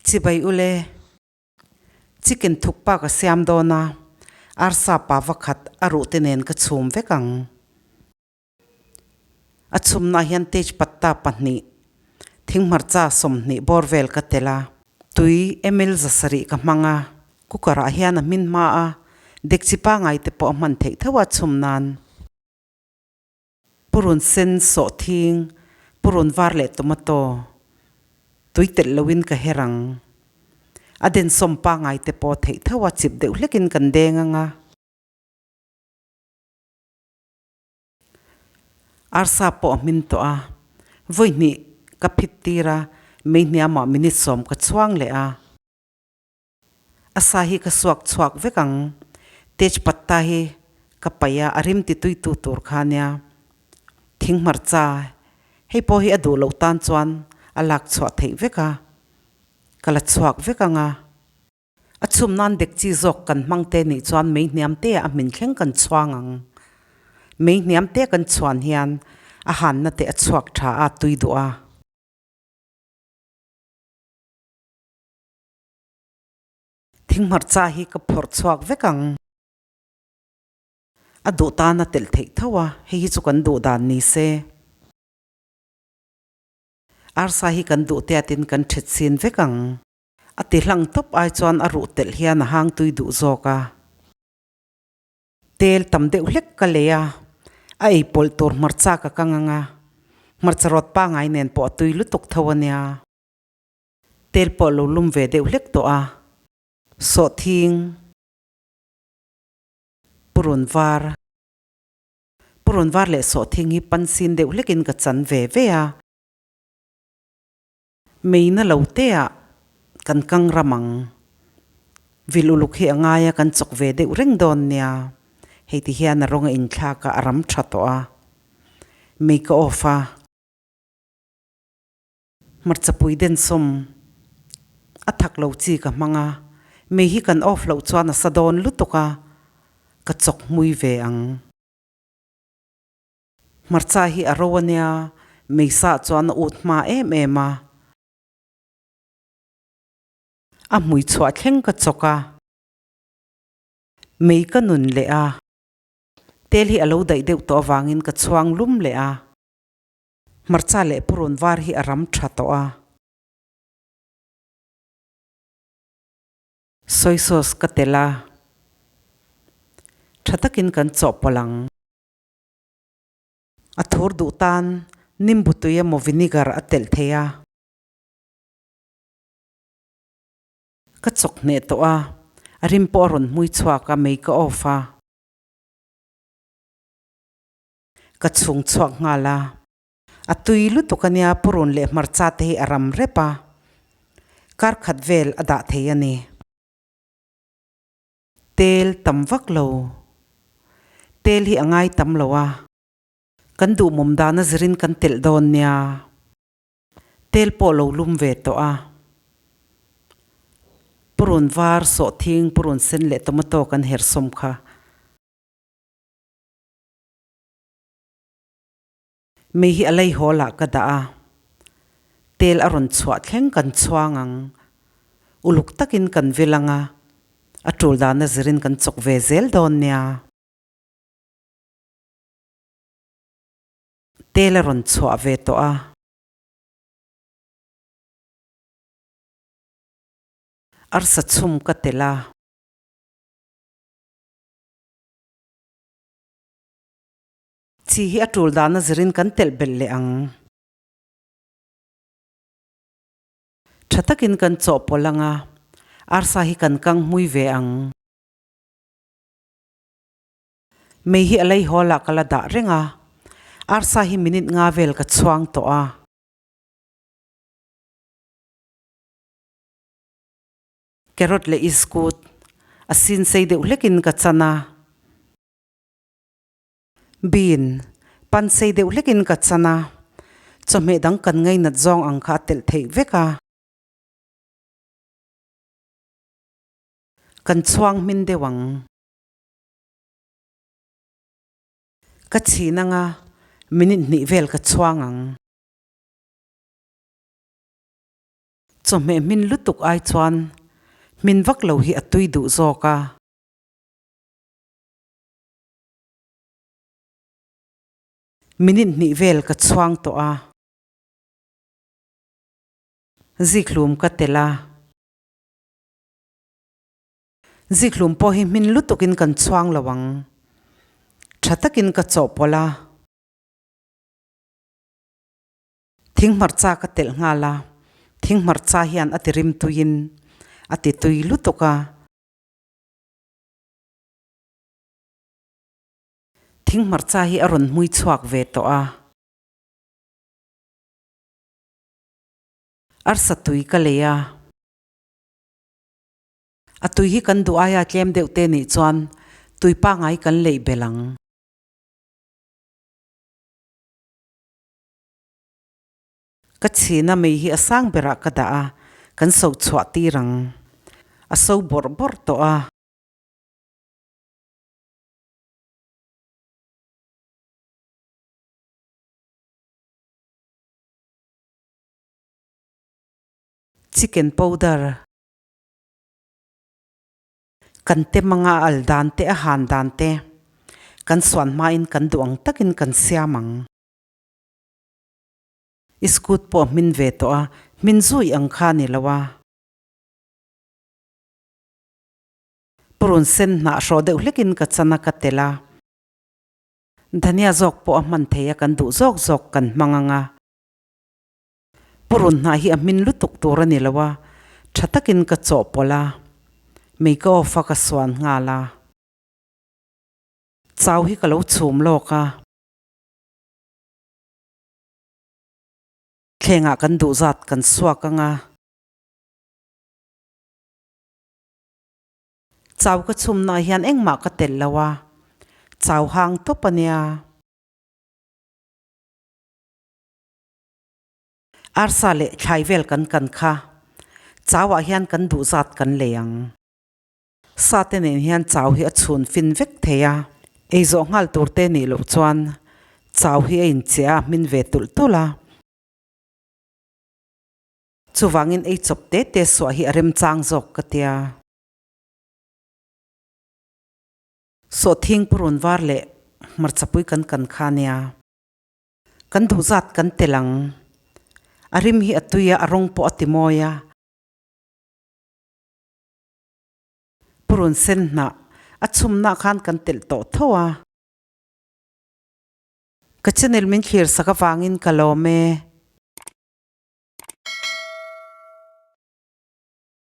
Chibai ule. Chicken thukpa ka siam dawn a, arsa pa vakhat a ruh te nen ka chhum vek ang. A chhumnaah hian tejpatta pahnih, thinghmarcha 20 bawr vel ka tel a, tui ml 700 ka hmang a, cooker ah hian a hmin hma a, dekchi pangai te pawh a hman theih tho a chhum nan. Purun sen sawh thing, purun var leh tomato tui telh loin ka her ang. A densawm pangai te pawh theih tho a chip deuh hlekin kan deng ang a. Arsa pawh a hmin tawh a, vawi hnih ka phit tir a, mei hniamah minute 10 ka chhuang leh a. A sa hi ka suak chhuak vek ang. Tejpatta hi ka paih a, a rim ti tui tu tur kha nia. Thing hmarcha, hei pawh hi a duh loh tan chuan a lak chhuah theih vek a, ka la chhuak vek ang a. A chhum nan dek chi zawk kan hmang te nih chuan mei hniam te ah a hmin thleng kan chhuang ang. Mei hniam te kan chhuan hian a hanna te a chhuak tha a, tui duh a. Thinghmarcha hi ka phawrh chhuak vek ang. A duh tan a telh theih tho a, hei hi chu kan duh dan ni se. Arsa hi kan duh tiatin kan thet sin vek ang. A ti hlang tawp ai chuan a ruh telh hian a hang tui duh zawk a. Tel tam deuh hlek ka lei a, a ei pawlh tur hmarcha ka kang ang a, hmarcha rawt pangai nen pawh a tui lutuk tho a nia. Tel pawh lo lum ve deuh hlek tawh a. Sawhthing, purun var, purun var leh sawhthing hi pansin deuh hlekin ka chan ve ve a. Meina lo te ah kan kang ram ang. Vil uluk hi a ngai a kan chawk ve deuh reng dawn nia. Hei ti hian a rawng a inthlak a, a ram tha tawh a. Mei ka off a. Hmarchapui densawm a thak lo chi ka hmang a, mei hi kan off loh chuan a sa dawn lutuk a, ka chawk hmui ve ang. Hmarcha hi a ro ania, mei sah chuan a ut hma em em a. A hmui chhuah thleng ka chawk a, mei ka nun leh a. Tel hi a lo daih deuh tawh avangin ka chhuang lum leh a. Hmarcha leh purun var hi a ram tha tawh a. Soy sauce ka tel a. Tha takin kan chawhpawlh ang. A thur duh tan nimbu tui emaw vinegar a telh thei a. Ka chawk hneh tawh a. A rim pawh a rawn hmui chhuak a, mei ka off a. Ka chhung chhuak nghal a. A tui lutuk a nia purun leh hmarcha te hi a ram rep a, kar khat vel a dah thei a ni. Tel tam vak lo. Tel hi a ngai tam lo a. Kan duhmawm dan a zirin kan telh dawn nia. Tel pawh lo lum ve tawh a. Purun var, sawhthing, purun sen leh tomato kan hersawm kha. Mei hi a lei hawl ah ka dah a, tel a rawn chhuah thleng kan chhuang ang. Uluk takin kan vil ang a, a tul dana zirin kan chawk ve zel dawn nia. Tel a rawn chhuah ve tawh a. Arsa chhum ka telh a. Chi hi a tul dana zirin kan telh belh leh ang. Tha takin kan chawhpawlh ang a, arsa hi kan kang hmui ve ang. Mei hi a lei hawl ah ka la dah reng a, arsa hi minute nga vel ka chhuang tawh a. Carrot leh iskut a sin sei deuh hlekin ka chan a. Bean, pan sei deuh hlekin ka chan a, chawhmeh dang kan ngainat zawng ang kha a telh theih vek a. Kan chhuang hmin deuh ang. Ka chhin anga minute hnih vel ka chhuang ang. Chawhmeh hmin lutuk ai chuan hmin vak lo hi a tui duh zawk a. Minute hnih vel ka chhuang tawh a. Zikhlum ka tel a. Zikhlum pawh hi hmin lutukin kan chhuang lo ang. Tha takin ka chawhpawlh a. Thing hmarcha ka telh nghal a. Thing hmarcha hian a ti rim tuiin a ti tui lutuk a. Thing hmarcha hi a rawn hmui chhuak ve tawh a. Arsa tui ka lei a. A tui hi kan duh aia tlem deuh te nih chuan tui pangngai kan leih belh ang. Ka chhina mei hi a sang berah ka dah a, kan so chhuah tir ang. A so bawrh bawrh tawh a. Chicken powder. Kan tem anga a al dan te a han dan te kan suan hmain kan duh ang takin kan siam ang. I scoot pawh a hmin ve tawh a, hmin zui ang kha a ni lo a. Purun sen hnah hrawh deuh hlekin ka chan a ka tel a. Dhania zawk pawh a hman thei a kan duh zawk zawk kan hmang ang a. Purun hnah hi a hmin lutuk tur a ni lo a, tha takin ka chawhpawlh a, mei ka off a ka suan nghal a. Chau hi ka lo chhum lawk a. Thlengah kan duh zat kan suak ang a. Chau ka chhumnaah hian engmah ka telh lo a, chau hang tawp a nia. Arsa leh thlai vel kan kan kha chauah hian kan duh zat kan lei ang. Sa te nen hian chau hi a chhun fin vek thei a, ei zawh nghal tur te nih loh chuan chau hi a inchiah a hmin ve tulh tulh a. Chuvangin ei chawp te te suah hi a remchang zawk ka tia. Sawhthing purun var leh hmarchapui kan kan kha nia. Kan duh zat kan tel ang. A rim hi a tui a, a rawng pawh a ti mawi a. Purun sen hnah a chhumnah khan kan telh tawh tho a. Ka channel min thlir sak avangin ka lawm e.